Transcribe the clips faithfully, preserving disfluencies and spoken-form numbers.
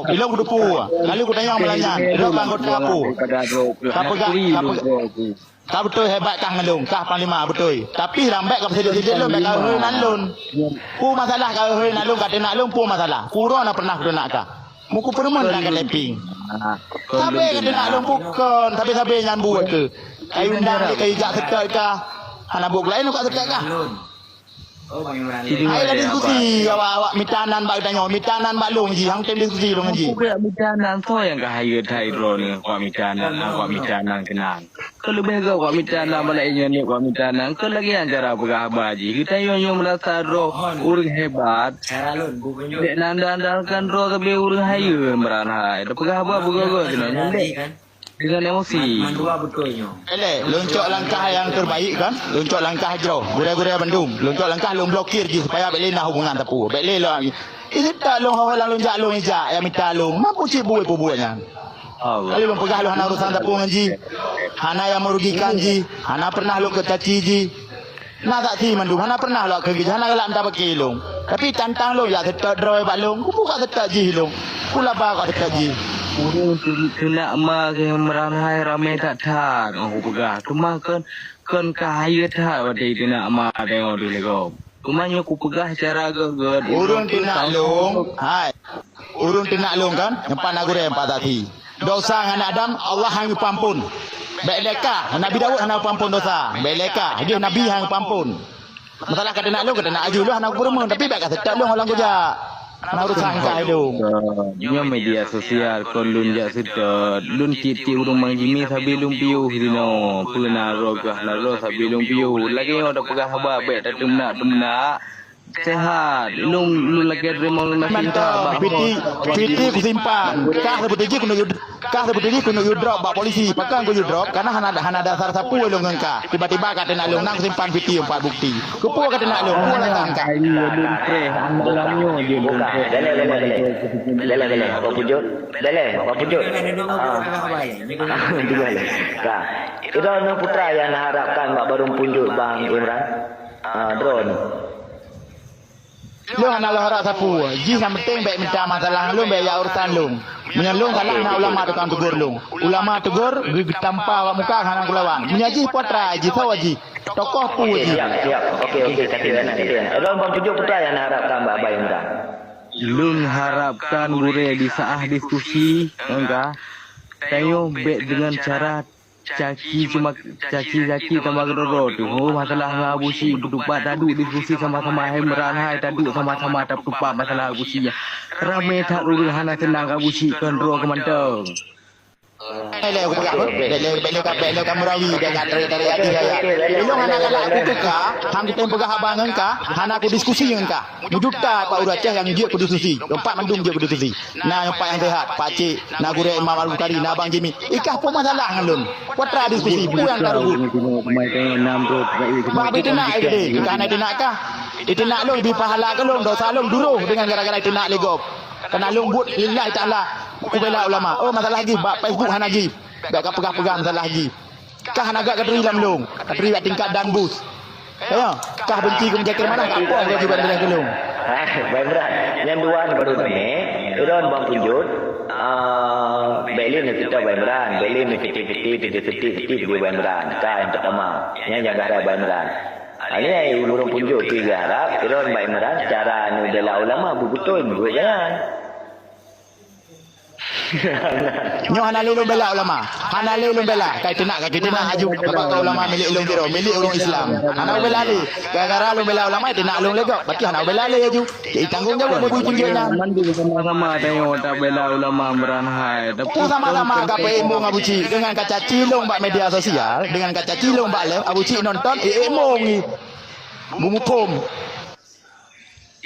Ilong kuteupue, lalu kutanyong malam nyan, droe ka anggota peue? Ka peugah, ka peugah, ka beutôi hebat kah ngon lôn, kah panglima beutôi. Tapi lam bèk ka peusidek-sidek lôn, bèk ka hôi nan lôn. Peue masalah ka hôi nan lôn, ka teunak lôn, peue masalah? Kuro na pernah kuteunak kah? Muku peureumeun dak ka tapieng. Sabe ka teunak lôn bukon, sabe-sabe nyan buet keu. Kayu undang deh, kayu jak seutôt kah? Hana buet laén ka seutôt kah? Hai lah diskusi, awak, awak mita nan bak geutanyoe, mita nan bak lôn jih, hang tem diskusi lôn jih. Peue keu mita nan, soe nyang ka hayeu that droeneuh, awak mita nan, awak mita nan keunan. Keu leubeh gét awak mita nan bak laén nyoe, awak mita nan, keu lagèe nyang cara peugah haba jih. Geutanyoe nyoe meurasa droe ureueng hebat. Dek nan dan-dankan droe sabe ureueng hayeu meuran hai. Tapeugah haba beugöt-göt keunoe nyoe dek. Dengan emosi. Eleh, lôn cok langkah nyang terbaik kan? Lôn cok langkah jroh. Gurèe-gurèe bandum. Lôn cok langkah lôn blokir jih supaya bèk lé na hubungan sapeue. Bèk lé lôn. Isi tak lôn ho-ho lam lôn jak lôn ijak nyang mita lôn. Mampu cit buet-buet nyan. Allah. Lalu lôn peugah lôn hana urusan sapeue ngon jih. Hana nyang merugikan jih. Hana pernah lôn keu caci jih. Na saksi mandum, hana pernah lôn keu jih, hana galak mita bak lôn. Tapi tantang lôn, jak seutôt droe bak lôn, kubu ka seutôt jih lôn. Kulaba ka seutôt jih. Ureueng tu-, teunak ma keu meuran hai ramé that-that, ngon kupeugah. Teuma kon, kon ka hayeu that watèe teunak ma tanyoe teuh lé gob. Teuma nyoe kupeugah cara gét-gét. Ureueng teunak lôn, hai. Ureueng teunak lôn kan, nyoe pat na gurèe pat saksi. Dosa ngon Adam, Allah hana geupeuampon. Bèk lé ka, Nabi Daud hana geupeuampon dosa. Bèk lé ka, jih Nabi hana geupeuampon. Masalah ka teunak lôn, ka teunak aju lôn hana kupeureumeun, tapi bèk ka seutôt lôn lam kujak. Hana urusan kah lôn. Nyoe media sosial kon lôn jak seutôt. Lôn tiep-tiep ureueng Bang Jimmy sabe lôn piôh sinoe. Peue na droe kah na droe sabe lôn piôh. Lagèe nyoe tapeugah haba bèk tateumeunak-teumeunak. Sehat. Lôn, lôn lagèe teurimong lôn na cinta. Mantap. Piti, piti kusimpan. Kah seubeuti jih keuneuk yue, kah seubeuti jih keuneuk yue drop bak polisi. Pakon keu yue drop? Karena hana, hana dasar sapeue lôn ngon kah. Tiba-tiba ka teunak lôn, nang kusimpan piti empat bukti. Keupeue ka teunak lôn? Peue alasan kah? Ai, lôn preh, dalam nyoe je lôn preh. Beleh, beleh, beleh. Beleh, beleh. Apa pujut? Beleh, apa pujut? Ah. Dua leh. Ka. Itu anu putra yang harapkan bak barong punjut Bang Imran. Ah, drone. Lôn hana lôn harap sapeue. Jih nyang penting bèk mita masalah ngon lôn, bèk jak urusan lôn. Meunyoe lôn salah, na ulama tukang tegur lôn. Ulama tegur, geu-, geutampa bak muka, hana kulawan. Meunyoe jih putra, jih soe jih. Tokoh peue jih. Siap, siap. Oke, oke, kata Imran, kata Imran. Lôn Bang Pujuk putra nyang harapkan bak Abang Imran. Lôn harapkan gurèe di saat diskusi, engka. Tanyoe bèk deungon cara caci cuma caci-caci sama keudroe-droe teuh. Oh, masalah ngon Abu Syik beutupat taduek diskusi sama-sama, hai Imran hai taduek sama-sama tapeutupat masalah Abu Syik nyan. Ramé that ureueng hana seunang keu Abu Syik kon droe keu mantong. Bèk lé, bèk lé, bèk lé, bèk lé ka meurawi, bèk ka tarék-tarék hati raya. Ilôn hana galak keu ka, han kutem peugah haba ngon ka, hana kudiskusi ngon ka. Meujuta pat ureueng Aceh nyang jeuet kudiskusi, lôn pat mandum jeuet kudiskusi. Na nyoe pat nyang sehat, Pak Cik, na gurèe Imam Al-Bukhari, na Bang Jimmy. Ikah peue masalah ngon lôn? Peue atra diskusi, peue nyang ka reubeut? Bah, bèk teunak ai keudéh, ka hana teunak kah? Iteunak lôn, ibi pahala keu lôn, dosa lôn duroh deungon gara-gara iteunak lé gob. Kana lôn buet lillahi ta'ala, kubela ulama. Oh, masalah jih bak Facebook hana jih. Bèk ka peugah-peugah masalah jih. Kah hana gak katuri lam lôn, katuri bak tingkat dan bus. Ayo, kah benci keu meujakir manah, tak apoh keu jiban bilang keu lôn. Hai, Bang Imran, nyang dua ni baru ni, Iron Bang Punjut, ah, bèk lé neuseutôt Bang Imran, bèk lé neuseutôt-seutôt, seutôt-seutôt Bang Imran. Ka nyang pertama, nyang jaga harap Bang Imran. Ah, ni ai ureueng Punjut pi harap, Iron Bang Imran, cara neubela ulama beutôi menurut jangan. Nyoe hana lé lôn bela ulama. Hana lé lôn bela. Kai teunak, kai teunak aju. Bak ulama milék lôn sidroe, milék ureueng Islam. Hana bela lé. Gara-gara lôn bela ulama, teunak lôn lé gob. Berarti hana bela lé aju. Jadi tanggong jaweueb lé bui peunjeuet nyan. Mandum sama-sama tanyoe tabela ulama meuran hai. Tapi sama-sama ka peuémong Abu Cik deungon ka caci lôn bak media sosial, deungon ka caci lôn bak live, Abu Cik nonton, émong i. Meumuphom.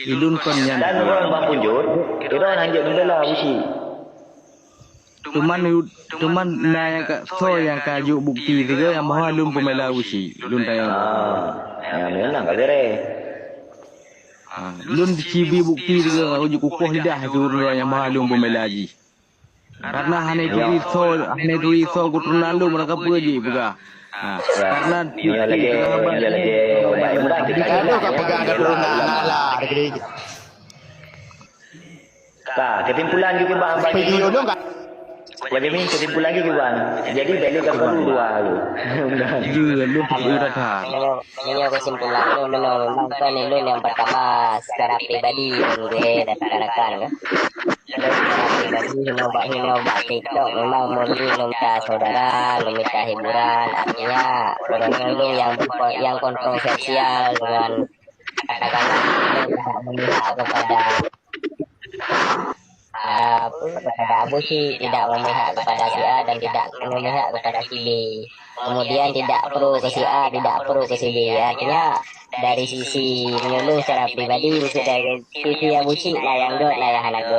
Ilôn kon nyan. Dan ureueng Bang Punjut, Iron hanjeuet neubela Abu Cik. Teuma, teuma na nyang ka, soe nyang ka jok bukti sigoe nyang bahwa lôn peumela Abu Cik, lôn tanyong. Ah, nyan memang ka gurèe. Ah, lôn cibi bukti sigoe, jok kukoh lidah sigoe nyang bahwa lôn peumela jih. Karena hana turi soe, hana turi soe keuturonan lôn, meunan ka peue jih peugah. Ha, karena nyoe lagèe, nyoe lagèe Bang Imran. Kalau ka peugah keuturonan, alah, dikit-dikit. Ka, kesimpulan gitu bang. Video lu enggak? Bagaimana kesimpulan gitu bang? Jadi balik ke dua lu. Iya, lu perlu rata. Meunyoe kesimpulan lôn, memang kan lôn nyang pertama secara pribadi lôn gurée dan rakan-rakan, kan. Lôn secara pribadi hinoe bak, hinoe bak TikTok memang meunurot lôn ka saudara, lôn mita hiburan, artinya ureuëng lôn nyang berko-, nyang kontroversial dengan katakanlah tidak memihak kepada apa, kepada Abu Syik, tidak memihak kepada si A dan tidak memihak kepada si B. Kemudian tidak pro ke si A, tidak pro ke si B. Artinya dari sisi meunyoe lôn secara pribadi, maksud dari sisi Abu Syik lah nyang göt, lah nyang hana göt.